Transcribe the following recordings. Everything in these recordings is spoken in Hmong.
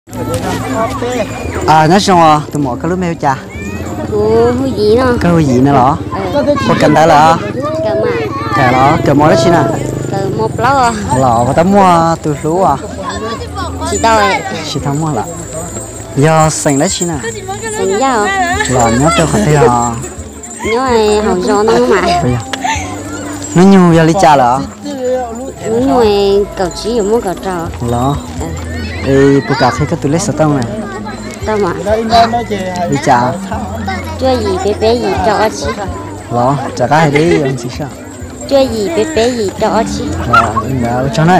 Nyob zoo os tus muam, koj lub npe hu cas? Koj hu Yim no los? Puas kawm ntawv lawm? Kawm los, kawm mos dab tsi na? Los puas tau muaj tus hlub os? Tsis tau muaj lawm. Yog xeem dab tsi na? Los nyob rau qhov twg os? Hnub nyoog yog li cas lawm? Los, es puas kam qhia koj tus lej xov tooj na? Li cas? Cuaj yim peb peb yim rau ob tsib. Los rov qab hais dib ntxiv soj. Cuaj yim peb peb yim rau ob tsib. Ua tsaug na.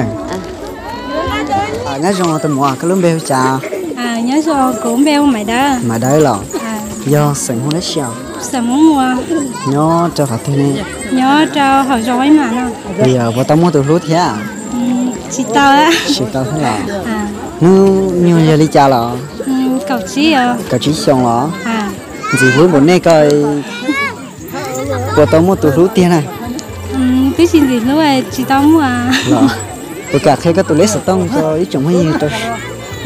Nyob zoo tus muam, koj lub npe hu cas? Nyob zoo, kuv npe hu Maiv Dawb. Maiv Dawb los? Yog xeem Hmoob dab tsi os? Xeem Hmoob Muas. Nyob rau qhov twg ne? Nyob rau hauv zos Huaib Mam no. Yog puas tau muaj tus hlub thiab? Tsis tau. Tsis tau thiab los? Hnub nyoog yog li cas los? Kaum tsib xyoo los? Ntxim hlub npaum nej koj puas tau muaj tus hlub tiag na? Twb tsis ntxim hlub, tsis tau muaj. Puas kam qhia koj tus lej xov tooj rau ib tsoom phooj ywg rau,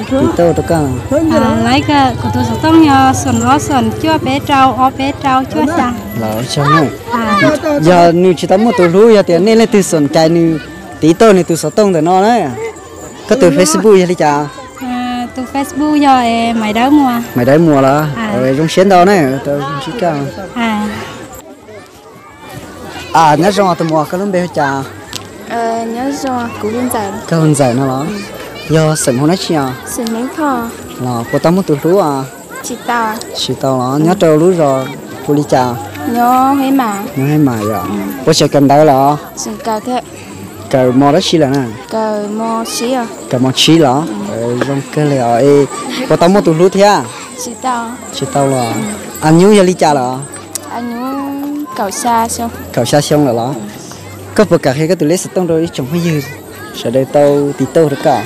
tiv tauj rau koj? Lawv, kuv tus xov tooj yog xoom ob xoom cuaj peb rau ob peb rau cuaj xya. Los, yog nws tsis tau muaj tus hlub, yog tias nej leej twg xoom cai nws, tiv tauj nws tus xov tooj ntawm no na. Koj tus Facebook yog li cas? Tus Facebook yog Maiv Dawb Muas. Maiv Dawb Muas los? Zoo siab ntau na, tau ntsib koj. Nyob zoo tus muam, koj lub npe hu cas? Koj hu Ntxawm no los? Yog xeem Hmoob dab tsi os? Los puas tau muaj tus hlub os? Tsis tau los? Nyob rau lub zos hu li cas? Nyob Huaib Mam yom. Puas tseem kawm ntawv lawm? Kawm mos dab tsi lawm na? Kawm mos tsib los? Zoo kawg li os. Puas tau muaj tus hlub thiab? Tsis tau los? Añub yog li cas lawm? Kaum xya xyoo lawm los? Koj puas kam qhia koj tus lej xov tooj rau ib tsoom phooj ywg sawv daws tau tiv tauj rau koj?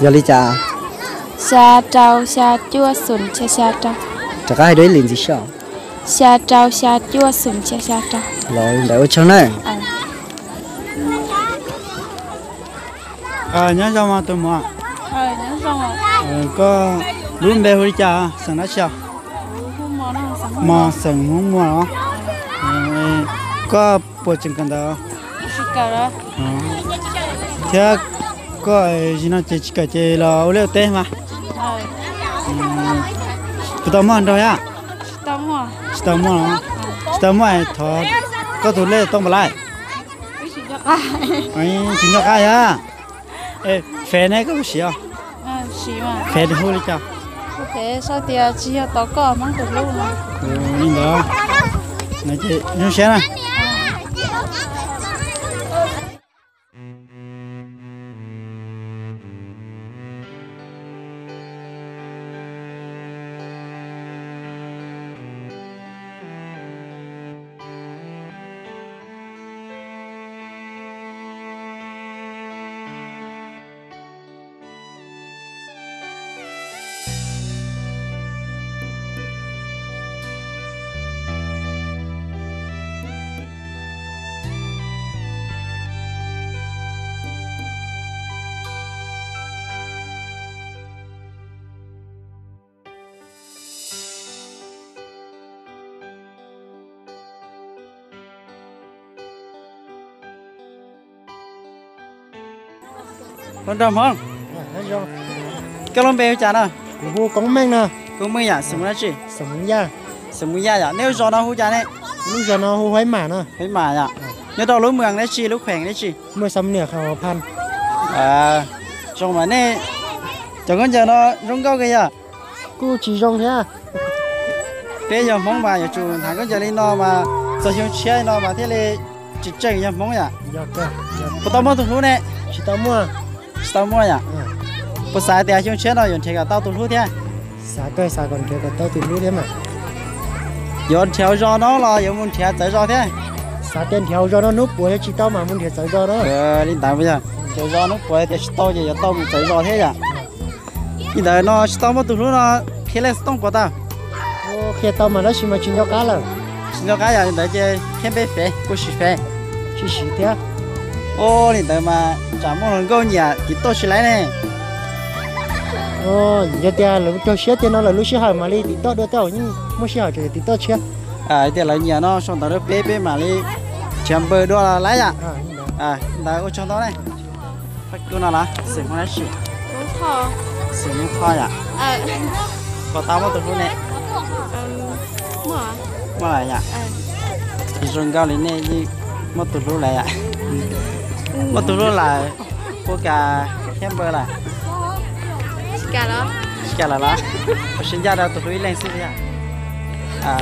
Yog li cas? Xya rau xya cuaj xoom xya xya rau. Rov qab hais dua ib lwm ntxiv soj. Xya rau xya cuaj xoom xya xya rau. Los ntawd ua tsaug na. Nyob zoo tus muam. Koj lub npe hu li cas, xeem dab tsi os? Mos, xeem Hmoob Muas los? Koj puas tseem kawm ntawv? Thiab koj zim no ces tsis kawm ces los ua liaj ua teb mas? Puas tau muaj hluas nraug thiab? Tsis tau muaj los? Tsis tau muaj, thov koj tus lej xov tooj pab lais. Tsis nco qab thiab. Fev ne, koj puas siv os? Fev hu li cas? Li ntawd, zoo siab na. Hluas nraug Hmoob, koj lub npe hu cas no? Kuv hu Koob Meej no. Koob Meej yom, xeem Hmoob dab tsi? Xeem Hmoob Yaj. Xeem Hmoob Yaj yom, nej lub zos no hu ua cas ne? Lub zos no hu Huaib Mam no. Huaib Mam yom. Nyob rau lub moos dab tsi, lub khueem dab tsi? Muas Xam Niam Kham Hua Phan. Zoo mas nej cov khaub ncaws no zoo nkauj kawg yom. Kuj tsis zoo thiab. Peb yog Hmoob mas yuav tsum hnav khaub ncaws li no mas txog xyoo tshiab li no mas thiaj li tsis tseem yog Hmoob yom. Puas tau muaj tus hlub ne? Tsis tau muaj. Tsis tau muaj yom. Puas xav tias xyoo tshiab no yuav nrhiav kom tau tus hlub thiab? Xav kawg, xav kom nrhiav kom tau tus hlub thiab mas. Yuav nrhiav zos no los yuav mus nrhiav txawv zos thiab? Xav tias nrhiav zos no hnub puav yog tsis tau mas mus nrhiav txawv zos no. Li ntawd yog nrhiav zos hnub puav tias tsis tau ces yuav tau mus txawv zos thiab yom. Li ntawd no tsis tau muaj tus hlub no qhia lej xov tooj puas tau? Qhia tau mas tab sis mas tsis nco qab lawm. Tsis nco qab yom, li ntawd ces qhia npe fev, puas siv fev? Tsis siv thiab. Ua li ntawd mas Tsam muaj hluas nkauj nyiam tim toj tsis laiv ne. Yog tias lawv raug siab tiag no lawv lub sij hawm mam li tim toj dua, tej zaum yeej muaj sij hawm tim toj tshiab. Tias lawv nyiam no sau ntawv rau peb, peb mam li tshiav npaws dua los laiv yom. Ntawd ua tsaug ntau ne. Kuv no los xeem Hmoob dab tsi? Xeem Hmoob Thoj yom. Puas tau muaj tus hlub ne? Muaj yom. Zoo nkauj li nej yeej muaj tus hlub lawm yom. Muaj tus hlub lawm, puas kam tshiav npaws lawm? Tsis kam lawm los? Ua siab ncaj rau tus hlub ib leeg xwb yom.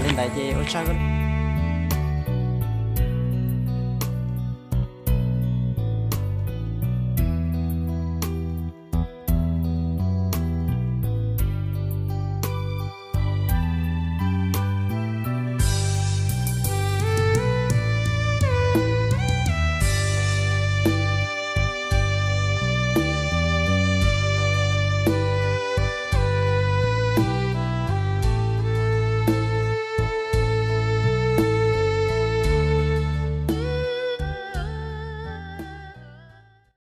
Li ntawd ces ua tsaug.